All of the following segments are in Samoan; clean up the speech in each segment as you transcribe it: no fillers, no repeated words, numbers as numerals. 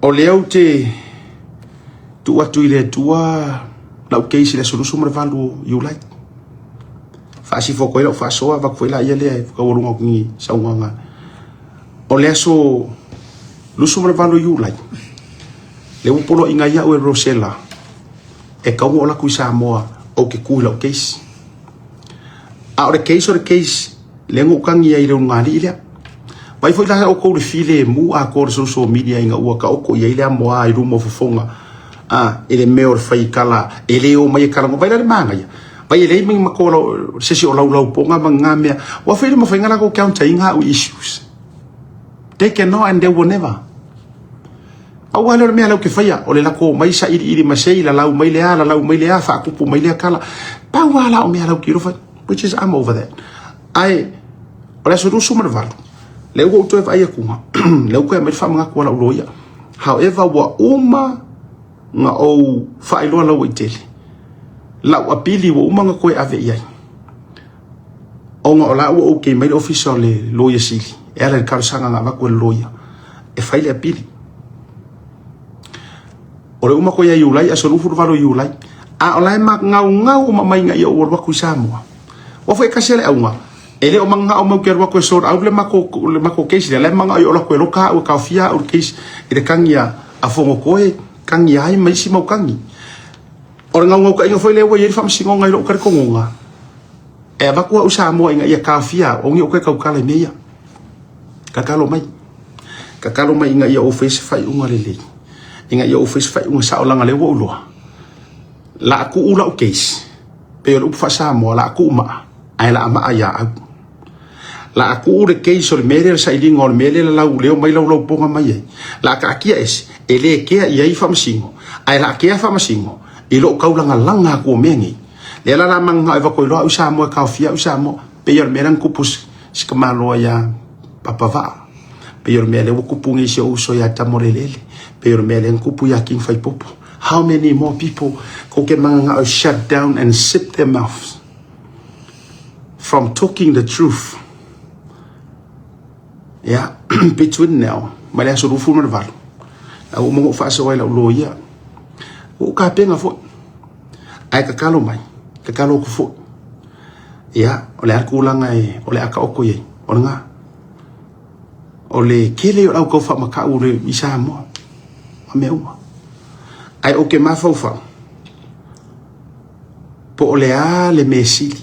O lea ou te tuu atu i le Atua lau case i le aso 28 o Iulai. Faasifo atu ai lau faasoa, avatu foi laia lea e taualuga atu ni saunoaga. O le aso 28 o Iulai, lea ua poloaiina ai au e Rosella e tatau ona ou alu atu i Samoa ou te tu i lau case. A o le case o le case lea na ou tagi ai i le ulugalii lea. Vaai foi la outou le filemu atoa o le social media ina ua taoto i ai le amoa i luma o fofoga a i le mea o le fai tala e le omai e talanoa. Vaai la le manaia. Vaai e leai ma ni matou se isi o laulaupoga ma ni na mea. Ua fai le mafai ona latou counter ina au issues. They cannot and they will never. Pau lava lea o le mea lea ou te faia, o le lako mai sailiili masei, lalau mai le a, lalau mai le a, faatupu mai lea tala. Pau lava la o mea la ou te iloa fai, which is I'm over that. Ae, o le aso 28, lea ua ou toe vaai atu, lea ua toe aumai le faamanatu a lau loia. However, ua uma na ou faailoa lauaitele, lau apili ua uma na toe ave i ai. Ona o la ua okay mai le ofisa o le loia sili e ala i le talosaga na avatu e le loia e fai le apili. O le uma koe ia Iulai, aso 28 o Iulai, a o la e magaugau uma mai ina ia ou alu atu i Samoa. Ua foi e kasi le auga, e le o manao mai ou te alu atu e sort out le matou case lea, la e manao ia ou alu atu e loka au e taofia au i le case i le tagi a Fonotoe, tagi a ai ma isi mau tagi. O le naunautaiga foi lea ua i ai le faamasinoga i lou talitonuga, e avatu au i Samoa ina ia taofia au, o ni ou toe tautala i mea ia. Tatalo mai. Tatalo mai ina ia ou faia se faaiuga lelei. Ina ia ou faia se faaiuga sao leaga lea ua ou iloa. La a tuu lau case, pei o le upu faa-Samoa, la a tuu maa, ae la a maa ia au. La a tuu le case o le mea lea o le sailiga o le mea lea lalau leo mai laulaupoga mai ai. La a taatia ese, e le kea i ai faamasino, ae la a kea faamasino i lou taulagalaga atu o mea nei. Lea la la mananao e avatu ai loa au i Samoa e taofia au i Samoa. Pei o le mea lea na tupu si tamaloa ia Papavaa. Pei o le mea lea ua tupu nei i si ou uso ia Tamolelele. Pei o le mea lea na tupu ia King Faipopo. How many more people kou ke mananao e shut down and zip their mouths from talking the truth? Yeah, between now ma le aso 28, la ua uma ona ou faasoa i lau loia. Ua ou tapena foi. Ae tatalo mai, tatalo atu foi. Ia, o le a le tulaga e, o le a taoto i ai, o lena. O le tele o le au tau faamatau le i Samoa, ma mea uma. Ae ou te mafaufau, po o le a le mea sili.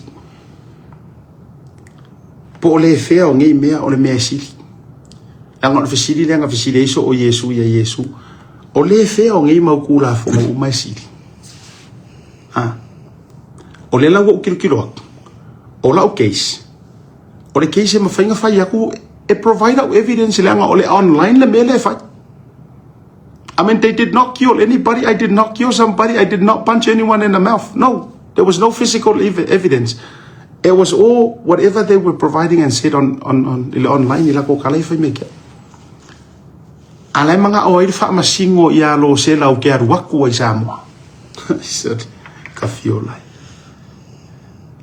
Po o le fea o nei mea o le mea e sili. Leaga o le fesili lea na fesili ai soo Iesu ia Iesu. O le fea o nei mau Tulafono uma e sili? A. O lea la ua ou tilotilo atu, o lau case, o le case e mafai ona fai atu e provide au evidence leaga o le online le mea lea e fai. I mean, they did not kill anybody. I did not kill somebody. I did not punch anyone in the mouth. No, there was no physical evidence. It was all whatever they were providing and said on, on, on, i le online i la ko kala i fai me kia. A lai manga o ai le faamasino ia lo se lau ke alu aku ai Samoa. Ka fio lai.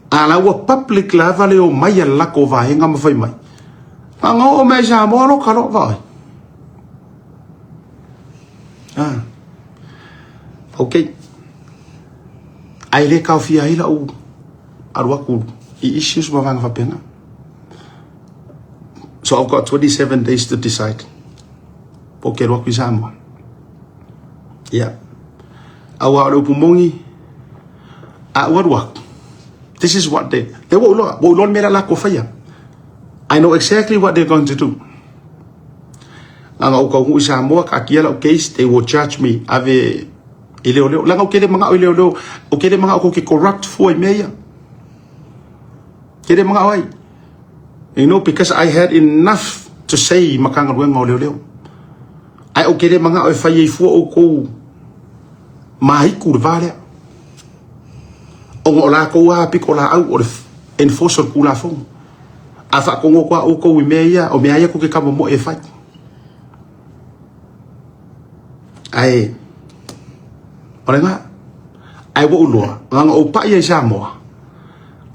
A la ua public lava le o mai a le lako vaenga ma fai mai. Nga o mai Samoa lo ka lo vai. Ah. Ok. Ae le taofia ai lau alu atu i issues ma vaega faapena. So I've got 27 days to decide. Po ke alu atu i Samoa. Yeah. Aua o le upu moni, a ua alu atu. This is what they, they ua iloa, ua iloa le mea la latou faia. I know exactly what they're going to do. Leaga ou taunuu i Samoa, taatia lau case, they will judge me, ave i leoleo. Leaga ou te le manao i leoleo, ou te le manao kou te corrupt fua i mea ia. Te le manao ai. You know, because I had enough to say i Matagaluega o Leoleo. Ae ou te le manao e fai ai fua outou māiku le va lea. Ona o latou lava pito laau o le enforce o le Tulafono. A faatonu atu lava outou i mea ia, o mea ia tou te tamomoe e fai. Ae, o lena. Ae ua ou iloa, na ona ou pai ai i Samoa.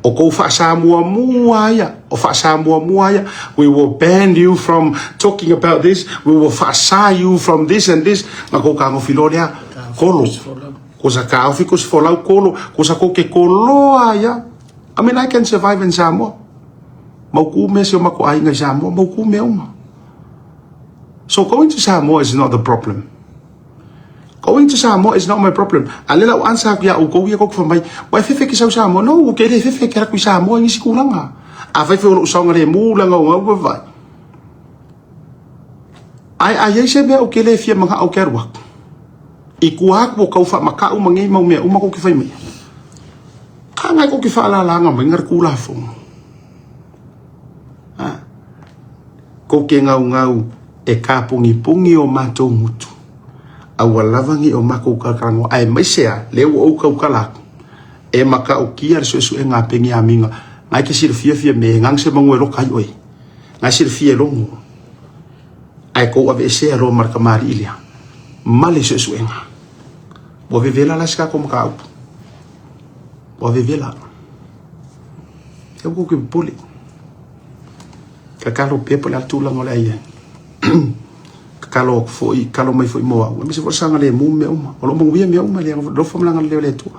O kou faasamuamua ia, o faasamuamua ia. We will ban you from talking about this. We will faasa you from this and this. Nga kou kagofi loa lea, kolo. Ko sa kaofi ko se folau kolo, ko sa kou ke koloa ia. I mean, I can survive in Samoa. Mauku mea si o mako aiga i Samoa, mauku mea uma. So going to Samoa is not the problem. Going to Samoa is not my problem. A le lau answer aku ia oukou ia koku fai mai, wa e fefe ke sau Samoa. No, ke le fefe ke raku i Samoa nisi kulanga. A fai fai o lou saoga le mu la ngau ngau vai. Ai ai ai se mea o ke le fia manga au ke aru aku. I kua aku o kau wha makau ma ngei mau mea uma ko ke fai mai. Ka ngai ko ke whaalalanga mai ngar kula fongo. Ah. Ko ke ngaungau e kāpongipongi o mātou ngutu. A ua lavangi o makou kalakalangoa aemaise a lea ua ou kaukala aku e makaokia le suesuega a Peniamina ngai ke silafia fia me ngang se mangu e loka ai oe ngai silafia e logo ae kou aveesea loa ma le kamali'i lea ma le suesuega ua vevela la se tatou mataupu ua vevela e ua kou ke popole. Tatalo pea po o le a le tulaga o le a i ai. Tatalo atu foi, tatalo mai foi mo au. Aemaise foi o le saogalemu ma mea uma. O lo o manuia mea uma i le alofa ma le agalelei o le Atua.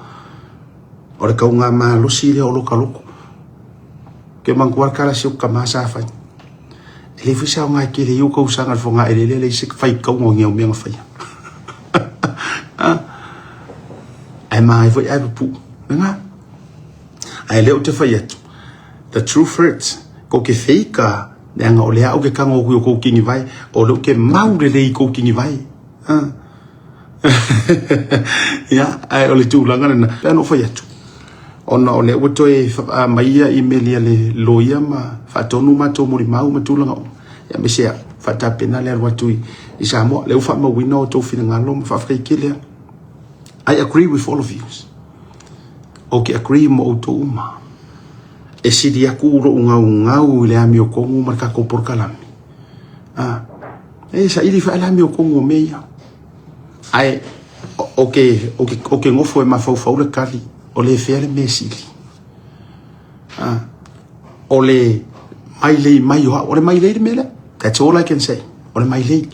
O le tauga malosi lea o lota loto. Ou te manatua le tala a si ou tama sa fai. E leai foi se aoga e tele ai ou tausaga i le fogaeleele e leai se faitauga o ni au mea na faia. Ae manaia foi ae pupuu. Lena. Ae lea ou te fai atu, the truth hurts. Kou ke feika, leaga o lea au ke kago aku i o kou kinivae, o lea ou ke mau lelei i kou kinivae. Ia, ae o le tulaga lena, pe ana ou fai atu, ona o lea ua toe aumai ia imeli a le loia ma faatonu matou molimau ma tulaga uma, ia aemaise au, faatapena le alu atu i Samoa. Lea ua faamauina outou finagalo ma faafetai tele lava. I agree with all of you. Ou te agree ma outou uma. E sili aku lou gaugau i le amiotonu ma le tatou polokalame. Ah, e saili fae le amiotonu o mea ia. Ae o ke, o ke, o ke nofo e mafaufau le kali, o le fea le mea sili. Ah, o le mailei mai o au, o le mailei le mea lea. That's all I can say. O le mailei.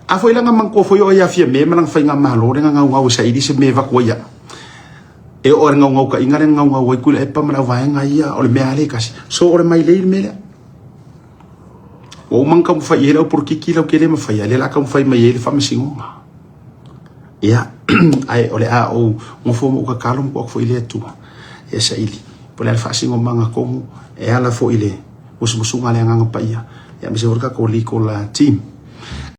A foi langa manatua foi o ia fia me ma langa faigamalo le gaugau e saili se mea e vaku ai au. E oo i le gaugaukaiga lea na gaugau ai Tuilaepa ma le auvaega ia, o le mea lava lea e tasi. So o le mailei le mea lea. Ua uma ona taumafai i ai le au polokiki lau tele ma faia, lea o le a taumafai mai ai le faamasinoga. Ia, ae o le a ou nofo ma ou tatalo ma tuu atu foi i le Atua e saili. Po o le a le faasinomaga tonu e ala foi i le musumusuga a le Agaga Paia, ia aemaise foi le tatou legal team.